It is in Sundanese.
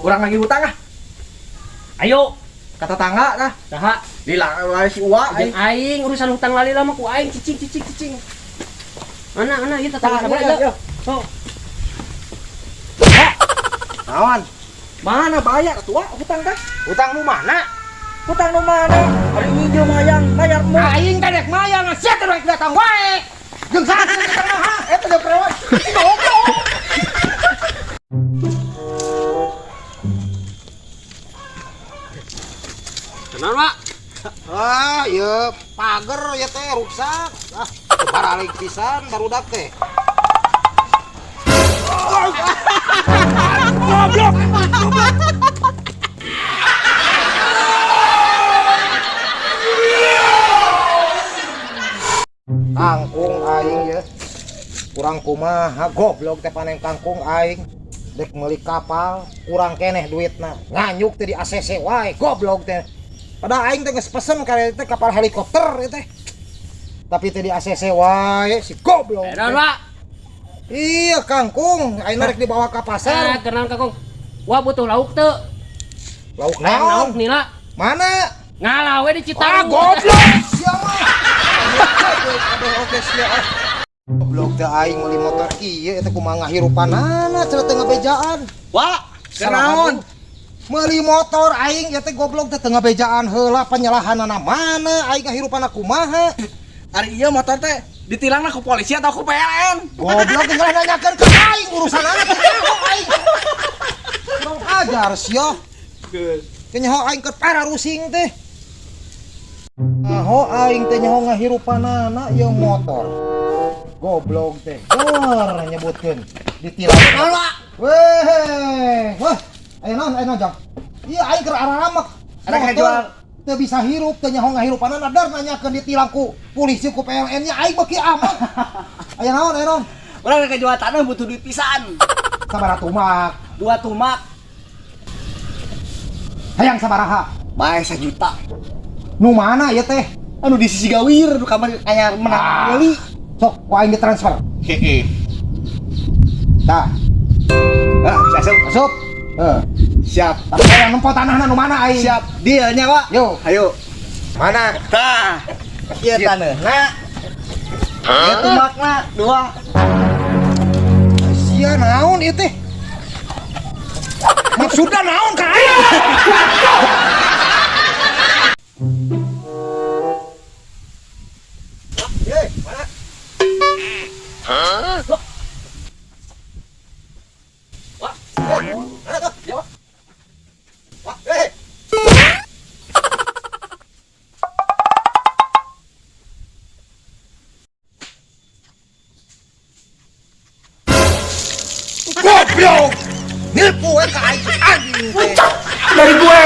Urang lagi hutang ah. Ayo, Ka tetangga tah. Saha? Lila wae si Uwa Jeung aing urusan hutang lalila mah ku aing cicing cicing cicing. Mana mana ieu tetangga Tah, sabaraha iya, ieu? iya. Oh, Naon? Mana bayar atuh Wa, hutang teh? Hutang nu mana? Hutang nu mana? Ari nginjem hayang bayar mu. Aing teh dek mayar sia teh rek datang wae. Jeung saha teh datang mah? Eta teh prewan. Goblok. Tenang, Pak. Ah, ieu pager ya teh rusak. Ah, baralik pisan barudak teh. Goblok. Kangkung aing ya. Kurang kumaha goblok teh panen kangkung aing. Dek meuli kapal, kurang keneh duitna. Nganyuk teh di ACC wae goblok teh. Padahal aing teh geus pesen ka teh kapal helikopter ieu teh. Tapi teh di ACC wae si goblok. Tenang, Pak. Iya kangkung, aing rek dibawa ke Ah, pasar. kenal kangkung. Wah, butuh lauk teu. Lauk Hayang lauk naon? nila. Mana? Ngalah we di Ah, Citarum. goblok. Sia mah. Aduh, oke sia ah. Goblok teh aing meuli motor kieu eta kumaha ngahirupanana cenah teu ngabejaan. Wa, kenaon? Meuli motor aing ieu teh goblok teh teu ngabejaan heula penyalahanana mana aing ngahirupanna kumaha. Ari ieu motor teh ditilangna ku polisi atau ku PLN? Goblok tinggal nanyakeun ke aing urusanana teh nyaho aing. Kurang ajar sia. Geus. Teu nyaho aing keur pararusing teh. Nyaho aing teh nyaho ngahirupanana ieu motor. Goblok teh. Dor nyebutkeun ditilang. Naon, Pak? Weh, wah, ayo naon jang. Iya aing keur araramek. Ada Motor jual. Teu bisa hirup, teu nyaho ngahirupanana dar nanyakeun ditilang ku polisi ku PLN nya aing beuki amat. Aya naon, aya naon? Urang rek jual tanah butuh duit pisan. Sabaraha tumak? 2 tumak. Hayang sabaraha? Bae 1 juta. Nu mana ieu teh? Anu di sisi gawir nu kamari anyar menang Ah. meuli. Sok ku aing ditransfer. Heeh. Tah, Ah, bisa asup. asup. Heuh. Siap. Tapi hayang nempo tanahna nu mana aing? Siap. Deal nya, Pak. Yo. Ayo. Mana? Tah. Ieu taneuhna. Ieu tumakna 2. Sia naon ieu teh? Maksudna naon ka aing? Ye, mana? Hah? Wah. Mana tuh? Ya, Pak. Wah, eh. Goblok! Nipu we ka aing anjing teh. Dari gue.